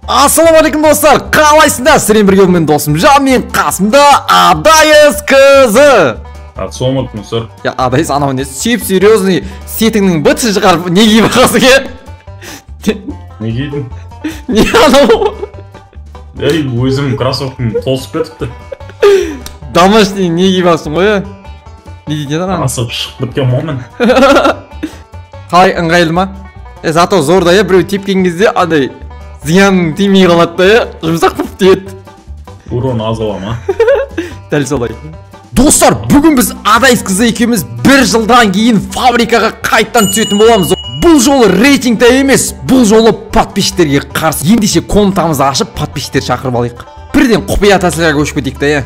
Ассалаумағалейкум достар, қалайсыңдар? Сіздермен бірге мен досым Жан, мен қасымда Адайс қызы. Ассалаумағалейкум достар. Я Адайс анау не сеп серьезный сетіңнің бытын шығарып не киіп алғансың, е? Не кидім? Не анау? Ей, өзім кроссовкам толысып кетіпті. Домашний не киіп алсың ғой, е? Не дейтін еді ана? Асып шығып кеткен момын. Қалай, ыңғайлы ма? Зато зор да, е, біреу тепкен кезде андай зиян тимей қалады да, е, жұмсақ болып тиеді. Урон аз ала ма? Дәл солай. Достар, бүгін біз Адайс қызы екеуміз бір жылдан кейін фабрикаға қайттан түсетін боламыз. Бұл жолы рейтингте емес, бұл жолы подписчиктерге қарсы. Ендеше комнатамызды ашып, подписчиктер шақырып алайық. Бірден құпия тәсілге көшіп кетейік та, е.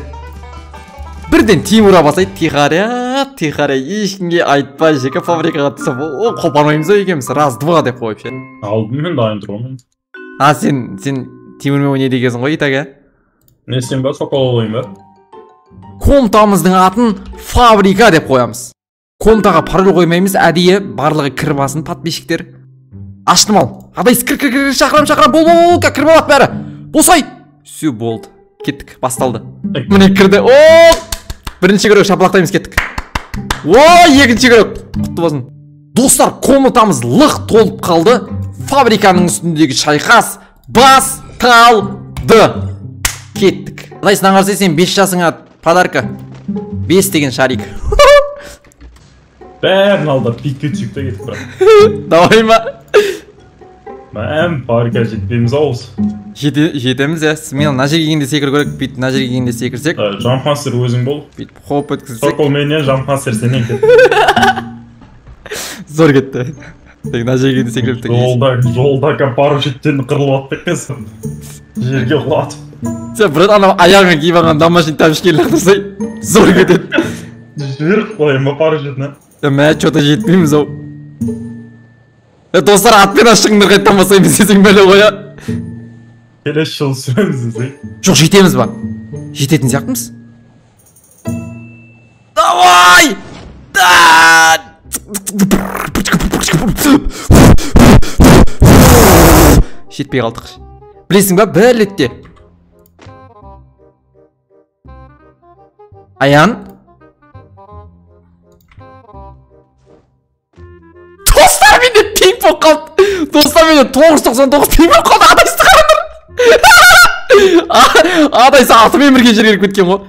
Бірден Тимура басайды, тихаря, тихаря, ешкімге айтпай, жеке фабрикаға түсіп, о, қопармаймыз ғой екеуміз, раз, два деп қойып ше. Алдым мен дайын тұрмын. А, сен Тимурмен ойнайды екенсің ғой, итак, ә? Не сен ба, сокол ойын ба? Комнатамыздың атын фабрика деп қоямыз. Комнатаға пароль қоймаймыз, әдейі барлығы кіріп алсын подписчиктер. Аштым ал. Адайс, кір, кір, кір, шақырам, шақырам, бол, бол, бол, кіріп алады бәрі. Босай. Все, болды. Кеттік, басталды. Міне кірді. О! Бірінші күрек шапалақтаймыз, кеттік. О, екінші күрек. Құтты болсын. Достар, комнатамыз лық толып қалды. Фабриканың үстіндегі шайқас басталды. Кеттік. Адайс, мынаны қарасай, сен 5 жасыңа подарка. 5 деген шарик. Бәрін алдап пикке түсіп те кетіп барады. Давай ма? Мәм, фабрика жетпейміз ауыз. Жетеміз, иә. Смело, мына жерге келгенде секіру керек, бүйтіп мына жерге келгенде секірсек. Жампмастер өзің бол. Бүйтіп хоп өткізсек. Сокол менен, жампмастер сенен кетті. Зор кетті. Тек мына жерге келгенде секіріп тек. Жолда парашюттен қырылып атып кеткенсің. Жерге құлатып. Сен, брат, анау аяғыңа киіп алған домашний тәпішкені лақтырсай, зор кетеді. Жіберіп қояйын ба парашютіне? Мә, чё-то жетпейміз ау. Достар, атпен ашығыңдар қайттан бастаймыз десең бәле ғой, а? Келесі жылы түсіреміз десең. Жоқ, жетеміз ба? Жететін сияқтымыз. Давай! Жетпей қалдық. Білесің ба, бір ретте. Аян? Достар, менде пинг болып қалды. Достар, менде 999 пинг болып қалды. Адайсты қараңдар. Адайс атымен бірге жерге кіріп кеткен ғой.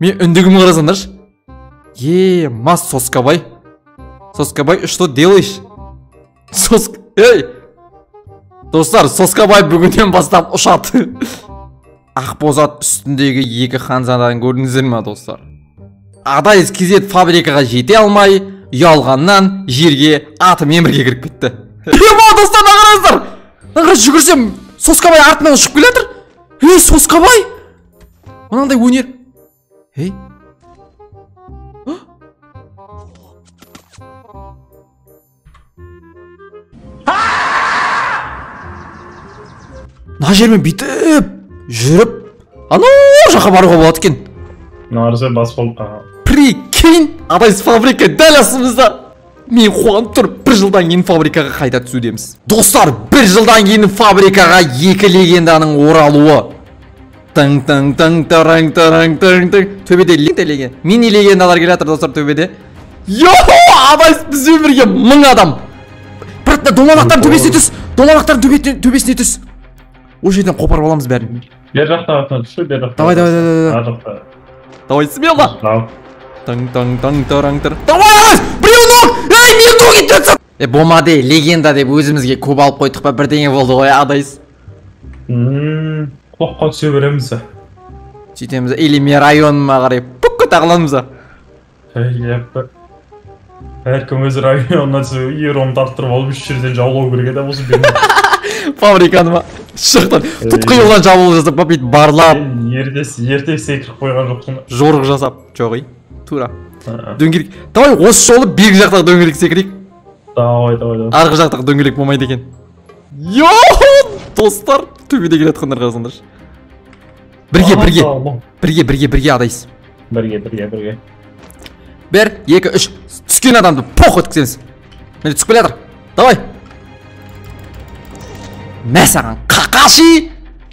Мен үндігімді қарасаңдаршы. Е, мас соскабай. Соскабай, что делаешь? Ей! Достар, соскабай бүгіннен бастап ұшады. Ақбозат үстіндегі екі ханзаданы көрдіңіздер ме, достар? Адайс кезет фабрикаға жете алмай, ұялғаннан жерге атымен бірге кіріп кетті. Ема, достар, мына қараңыздар! Мына қарай жүгірсем, соскабай артынан ұшып келе жатыр. Ей, соскабай! Мынандай өнер. Ей. Мына жермен бүйтіп жүріп, анау жаққа баруға болады екен. Нарсы бас бол. Прикинь, Адайс фабрика дәл астымызда. Мен қуанып тұрып, бір жылдан кейін фабрикаға қайта түсудеміз. Достар, бір жылдан кейін фабрикаға екі легенданың оралуы. Тың тың тың тараң тараң тың тың. Төбеде легенда. Мини легендалар келе жатыр, достар, төбеде. Йо, Адайс бізбен бірге 1000 адам. Брат, домалақтардың төбесіне түс. Домалақтардың төбесіне түс. Ол жерден қопарып аламыз бәрін. Бер жақта артына түсші, бер жақта. Давай, давай, давай, давай. Жақта. Давай, смело. Тың тың тың тараң тар. Давай, Адайс, біреу ног! Ей, мен ног етіп. Болмады, легенда деп өзімізге көп алып қойдық па, бірдеңе болды ғой, Адайс. Құлаққа түсе береміз. Сөйтеміз, или мен районыма қарай пұк кете қаламыз. Әркім өз районына түсіп, ером тарттырып алып, үш жерден жаулау керек еді осы бермей. Фабриканы ма? Шықтан тұтқиылдан жабылу жасап, бүйтіп барлап. Ерте секіріп қойған жоқсың. Жорық жасап, жоқ, ей, тура. Дөңгелек. Давай осы жолы бергі жақтағы дөңгелек секірейік. Давай, давай, давай. Арғы жақтағы дөңгелек болмайды екен. Йо, достар, төбеде келе жатқандар қарасаңдаршы. Бірге, бірге. Бірге, бірге, бірге, Адайс. Бірге, бірге, бірге. 1, 2, 3. Түскен адамды пох өткіземіз. Міне түсіп келе жатыр. Давай. Мә саған, Какаши!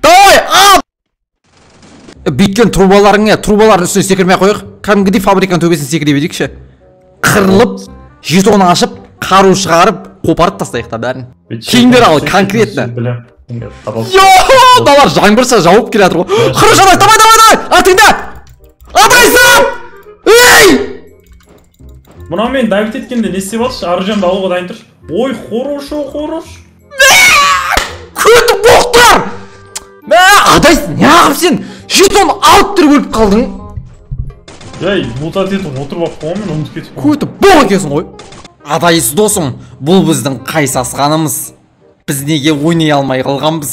Давай, ал! Бүйткен трубаларың, трубалардың үстіне секірмей қойық. Кәдімгідей фабриканың төбесіне секіре берейікші. Қырылып, жетон ашып, қару шығарып, қопарып тастайық та бәрін. Киіңдер ал, конкретно. Йо, далар жаңбырша жауып келе жатыр ғой. Хорош, Адайс, давай, давай, давай! Атыңда! Адайсың! Ей! Мынау мен давить еткенде не істеп алшы, оружиемді алуға дайын тұршы. Ой, хорошо, хорош. Көті боқтар! Мә, Адайс, неғып сен жетон алып тұрып өліп қалдың? Ей, лутать етіп отырып алып қойған мен, ұмытып кетіп. Көті боқ екенсің ғой. Адайс досым, бұл біздің қай сасқанымыз? Біз неге ойнай алмай қалғанбыз?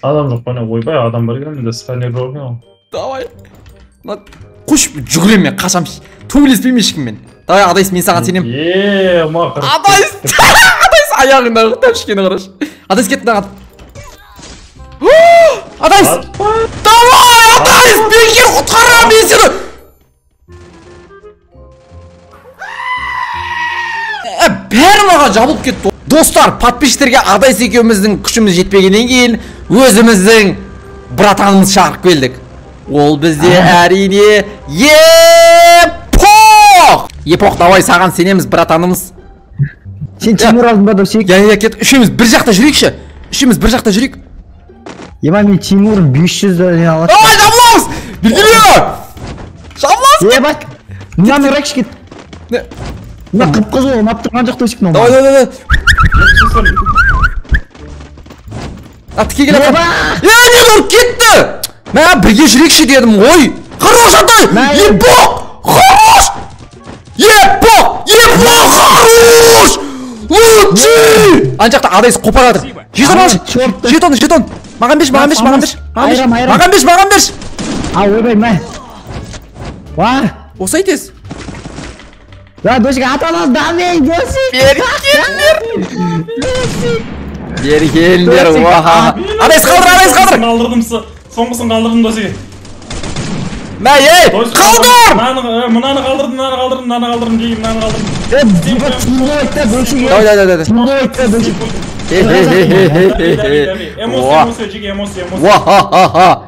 Адам жоқ қой, ойбай, адам бар екен, менде сканер жоқ екен. Давай. Қош, жүгіремін мен, қашам. Төбелеспеймін ешкіммен. Давай, Адайс, мен саған сенемін. Е, ма, Адайс, Адайс аяғындағы тәпішкені қарашы. Адайс кетті маған. Адайс! Давай, Адайс, бекер құтқарамын мен сені. Бәрі маған жабылып кетті. Достар, подписчиктерге Адайс екеуміздің күшіміз жетпегеннен кейін өзіміздің братанымызды шақырып келдік. Ол бізде әрине Епох! Епох, давай, саған сенеміз, братанымыз. Сен Тимур алдың ба, Досек? Иә, иә, кет. Үшеуміз бір жақта жүрейікші. Үшеуміз бір жақта жүрейік. Ема, мен Тимур 500 ден алады. Давай, жабыламыз! Белгіле! Жабыламыз! Ебать! Мынаны ұрайықшы, кет. Мына қып-қызыл ұнап тұрған жоқ, Досек, мынау. Давай, давай, давай. А, тіке келе жатыр. Е, не ұрып кетті? Мә, бірге жүрейікші дедім ғой. Хорош, Адай! Епох! Хорош! Епох! Епох, хорош! Лучший! Ана жақта Адайс қопарып жатыр. Жетон алшы. Жетон, жетон. Маған берші, маған берші, маған берші. Маған берші, маған берші. А, ойбай, мә. Ва! Осылай тез. Да, Досик, ата анасы давай, Досик. Бері келіңдер. Бері келіңдер, уаха. Адайс қалдыр, Адайс қалдыр. Қалдырдым, соңғысын қалдырдым, Досик. Мә, ей, қалдыр! Мынаны қалдырдым, мынаны қалдырдым, мынаны қалдырдым, жеймін, мынаны қалдырдым. Давай, давай, давай. Эмоция, эмоция, жеке, эмоция, эмоция. Уа-ха-ха-ха.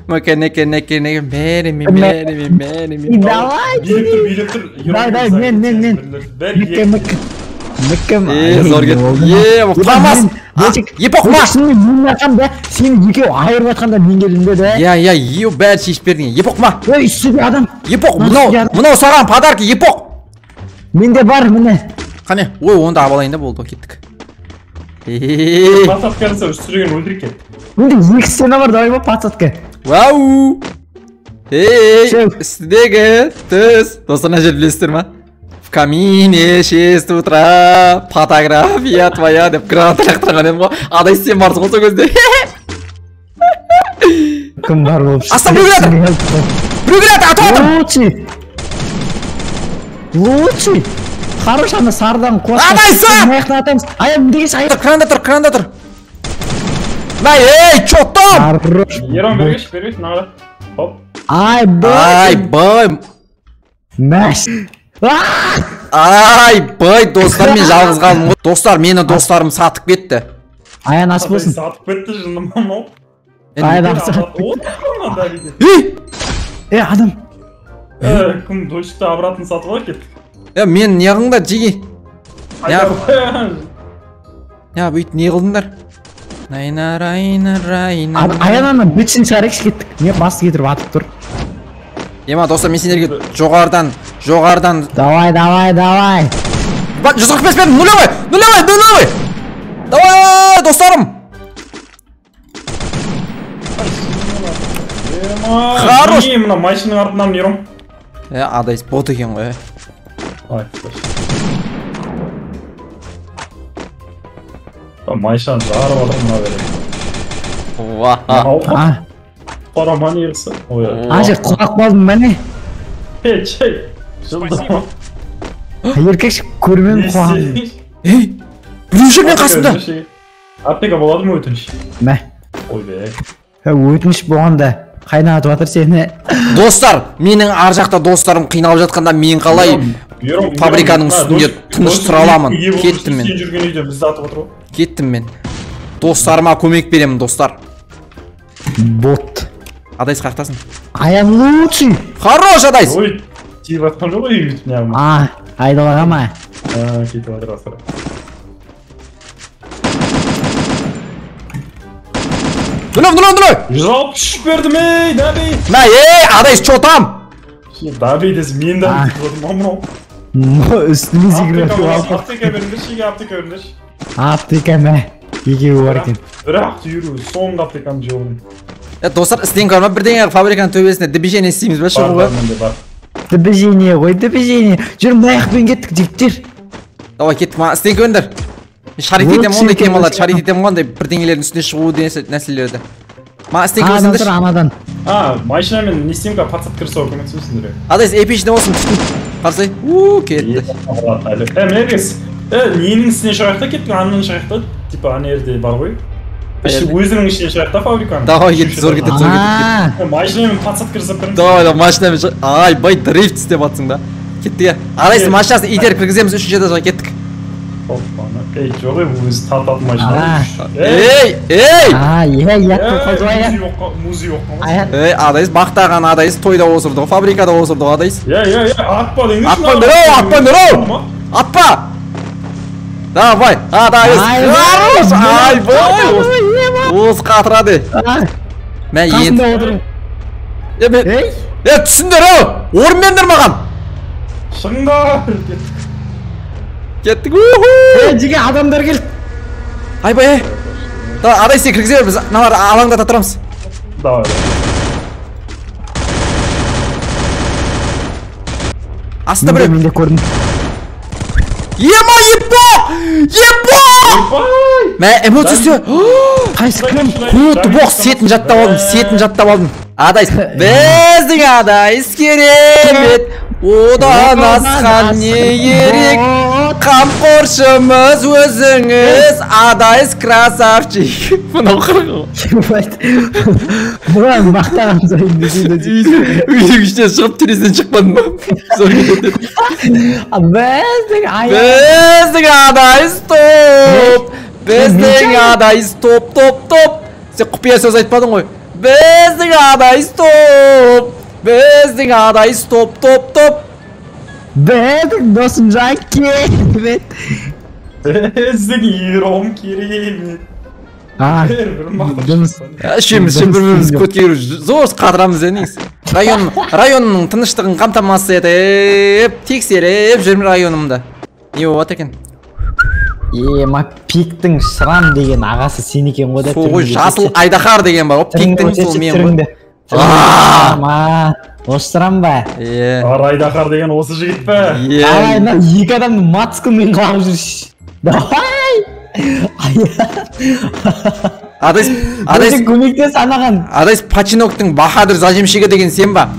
Мөке, неке, неке, неке, бәрі мен, бәрі мен, бәрі мен. Давай, билеп тұр, билеп тұр. Давай, давай, мен, мен, мен. Мөке, мөке. Мөке, Е, зор кетті. Е, құтқармас. Епох, ма? Мен жатқанда, да, сені екеу айырып жатқанда мен келдім де, да? Иә, иә, еу, бәрі шешіп бердің. Епох, ма? Ей, үстіде адам. Епох, мынау, мынау саған подарки, Епох. Менде бар, міне. Қане, ой, оны да алайын да болды, кеттік. Подсадка жасап, үстіреген өлтіріп кет. Менде екі стена бар, давай ба, подсадка. Вау! Ей, үстіндегі түс. Достар, мына жерді білесіздер ма? В камине 6 утра, фотография твоя деп граната лақтырған едім ғой. Адай, сен барсың ғой сол кезде. Кім бар болып шықты? Астан біреу келе жатыр. Біреу келе жатыр, атып жатыр. Лучший. Лучший. Хорош, ана сарыдан қуат. Адайсың! Аяқтан атамыз. Аяқ дегенше аяқ. Кранда тұр, кранда тұр. Мә, ей, чё там? Хорош. Ерон, бергеш, бергеш, мынаны. Хоп. Ай, бай. Ай, бай. Мәш. Ай, бай, достар, мен жалғыз қалдым ғой. Достар, мені достарым сатып кетті. Аян ас болсын. Сатып кетті, жыным мынау. Аян ас. Ей! Е, адам. Кім дочты обратно сатып алып кетті? Е, мен не қылдыңдар, жеге? Не, бүйтіп не қылдыңдар? Найна, райна, райна. Аян ана бітсін шығарайықшы, кеттік. Не бас кетіріп атып тұр. Ема, достар, мен сендерге жоғарыдан, жоғарыдан. Давай, давай, давай. 145 бердім, нулевой, нулевой, нулевой. Давай, достарым. Хорош. Мына машинаның артынан Мирон. Е, Адайс бот екен ғой. Ай, машинаны жарып жатыр мына бері. Уа. Қараман ерсі. Ой. Аже, құлап қалдым міне. Ей, чей. Жылдам. Еркекші көрмедім құлағын. Ей, біреу жүр менің қасымда. Аптека болады ма өтініш? Мә. Ойбай. Өтініш болғанда қайна атып жатыр сені. Достар, менің ар жақта достарым қиналып жатқанда мен қалай фабриканың үстінде тыныш тұра аламын? Кеттім мен. Сен жүрген үйде бізді атып отыр ғой. Кеттім мен. Достарыма көмек беремін, достар. Бот. Адайс қаяқтасың? Аян лучший. Хорош, Адайс. Ой, тиіп жатқан жоқ ой, өйтіп неғылма. А, айдалаға ма? А, кетіп жатыр асыра. Нұлы, нұлы, нұлы! 163 бердім, ей, Даби! Мә, ей, Адайс, чо там? Даби десем, мен Даби деп отырмын, мынау. Үстіме секіріп алып. Аптека беріңдерші, еге аптека беріңдерші. Аптека мә, екеуі бар екен. Бірақ түйіру, соңғы аптекамды жеп алдым. Достар, істен көрме, бірдеңе фабриканың төбесінде движение істейміз бе, шығуға? Бар, бар. Движение ғой, движение. Жүр, мына жақпен кеттік, жігіттер. Давай, кеттік, маған істен көріңдер. Шарит етем ондай темаларды, шарит етем ондай бірдеңелердің үстіне шығу нәрселерді. Маған істен көрсеңдерші. Анадан. А, машинамен не істеймін, подсадка жасауға көмектесесіңдер. Адайс, эпичный болсын, түтін. Қарсай. У, кетті. Мергес, ненің үстіне шығайық та кеттік, ананың шығайық та, типа ана жерде бар ғой. Өзінің ішіне шығайық та фабриканың. Давай, кетті, зор кетті, зор кетті. Машинамен подсадка жасап береміз. Давай, давай, машинамен. Ай, бай, дрифт істеп атсың да. Кеттік, Адайс, машинасын итеріп кіргіземіз, үшінші этажға кеттік. Ей, жоқ, өзі тартатын машина. Ей, ей! А, е, е, музей оққан. Ей, Адайс, бақтаған Адайс, тойда осырды ғой, фабрикада осырды ғой, Адайс. Е, е, е, атпа деңдерші. Атпаңдар, оу, атпаңдар, оу! Атпа! Давай, Адайс! Хорош! Айбай! Осы қатырады. Мә, енді. Е, мен. Е, түсіндер, оу! Орын беріңдер маған! Шығыңдар! Кеттік, уху! Ей, жеке адамдар келді. Айбай, ей. Давай, Адай, сен кіргізе бер, біз мыналарды алаңдата тұрамыз. Давай. Астында біреу. Мен де көрдім. Ема, епо! Епо! Мә, эмоция үсті. Қайсы кім? Көті боқ, сетін жаттап алдым, сетін жаттап алдым. Адайс, біздің Адайс керемет. Одан асқан не керек? Қамқоршымыз өзіңіз, Адайс красавчик. Мынау қырғы. Бұған мақтаған сайын десейді. Үйдің ішінен шығып, терезеден шықпадым ба? Біздің Біздің Адайс топ. Біздің Адайс топ, топ, топ. Сен құпия сөз айтпадың ғой. Біздің Адайс топ. Біздің Адайс топ, топ, топ. Біздің досымжан керемет. Біздің Ером керемет. Үшеуміз бір-бірімізді көтке кіріп зор қатырамыз негізі. Районның тыныштығын қамтамасыз етіп, тексеріп жүрмін районымда. Не болып жатыр екен? Е, ма Пиктің Шрам деген ағасы сен екен ғой да. Сол ғой, жасыл айдаһар деген бар. Пиктің сол мен ғой. Осы Шрам ба? Е. Айдаһар деген осы жігіт пе? Е. Ай, мына екі адамды мотоциклмен қағып жүр. Давай! Адайс, Адайс көмектес анаған. Адайс Пачиноктың Бахадыр зажимщигі деген сен ба?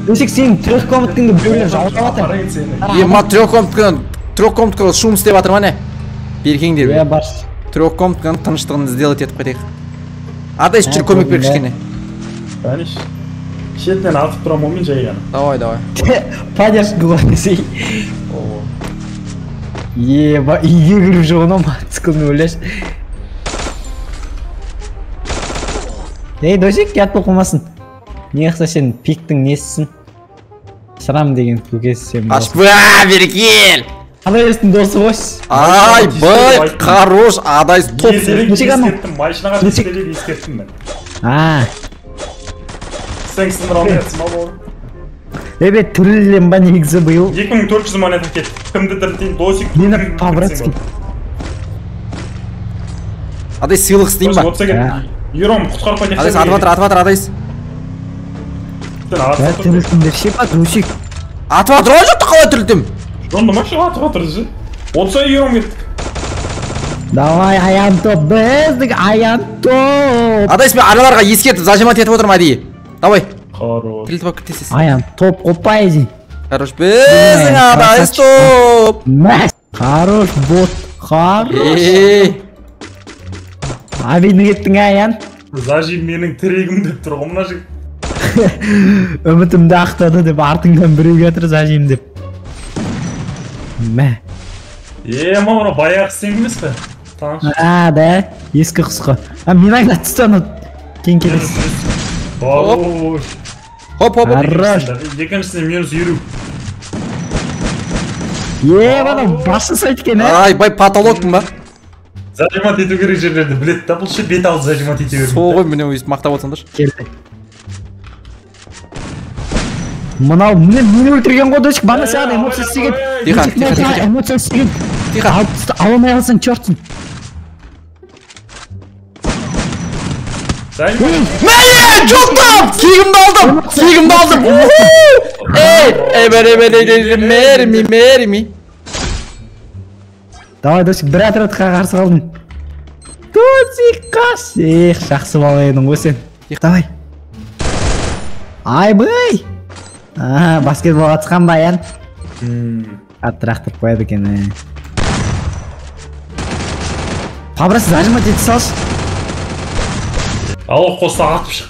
Өсек сен трехкомнатыңды біреулер жаулап жатыр. Е, ма трехкомнатканы шум істеп жатыр ма не? Беркеңдер. Е, бар. Трехкомнатканың тыныштығын сделать етіп қайтайық. Адайс, жүр көмек бер кішкене. Конечно. Шетінен атып тұрамын ғой мен жай ғана. Давай, давай. Поддержка ғой десей. Е, ба, үйге кіріп жүр ғой мотоциклмен ойлашы. Ей, Досик, ұят болып қалмасын. Не қылса сен Пиктің несісің? Шрам деген көкесі сен. Қашпа, бері кел. Адайстың досы ғой. Ай, бай, хорош, Адайс топ. Ескерттім, машинаға тексеріп ескерттім мен. А. Сен сындыра алмайсың ба бауырым? Ебе, тірілем ба негізі биыл? 2400 монета кетті. Кімді тірілтейін? Досик. Мені по-братски. Адайс, сыйлық істейін ба? Ером, құтқарып қайтайық. Адайс, атып жатыр, атып жатыр, Адайс. Тірілтіңдер ше ба, Досик? Атып жатыр ғой, жұртты қалай тірілтем? Жонды ма, атып жатыр десе. Отса Ером кеттік. Давай, аян топ, біздің аян топ. Адайс, мен араларға ескертіп, зажимать етіп отырмын әдейі. Давай. Хорош. Тірілтіп алып кетесіз. Аян топ қопай дейін. Хорош, біздің Адайс топ. Мәс. Хорош, бот. Хорош. Ей. Обидно кеттің, аян. Зажим менің тірегім деп тұр ғой мына жігіт. Үмітімді ақтады деп артыңнан біреу келатыр зажим деп. Мә. Е, мынау баяғы сен емес пе? Таныш. А, да, ескі құсқы. А, мен айна түсті ана. Кейін келесің. Хоп. Хоп, хоп, хоп. Хорош. Екіншісіне минус 50. Е, бана басы сайт екен, ә? Ай, бай потолокпын ба? Зажимать ету керек жерлерді біледі да, бұл ше бет алды зажимать ете бермейді. Сол ғой, міне өйстіп мақтап отырсаңдаршы. Келді. Мынау міне мені өлтірген ғой, досик, бана саған эмоция істеген. Тихо, тихо, тихо. Эмоция істеген. Тихо. Алып ала алмай қалсаң, чертсің. Міне, жұттым! Кегімді алдым! Кегімді алдым! Эй, эй, бері, бері, бері, мери, мери, ми. Давай, досик, бір отрядқа қарсы қалдың. Досик, қаш! Эх, жақсы бала едің ғой сен. Давай. Айбай! Аха, баскетболға түсқан баян. Аттырақтырып қояды екен. Пабрас зажимать ете салшы. Ал қоса атып шық.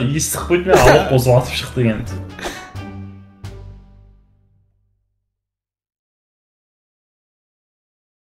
Естіп қойды мен, алып қосып атып шық деген.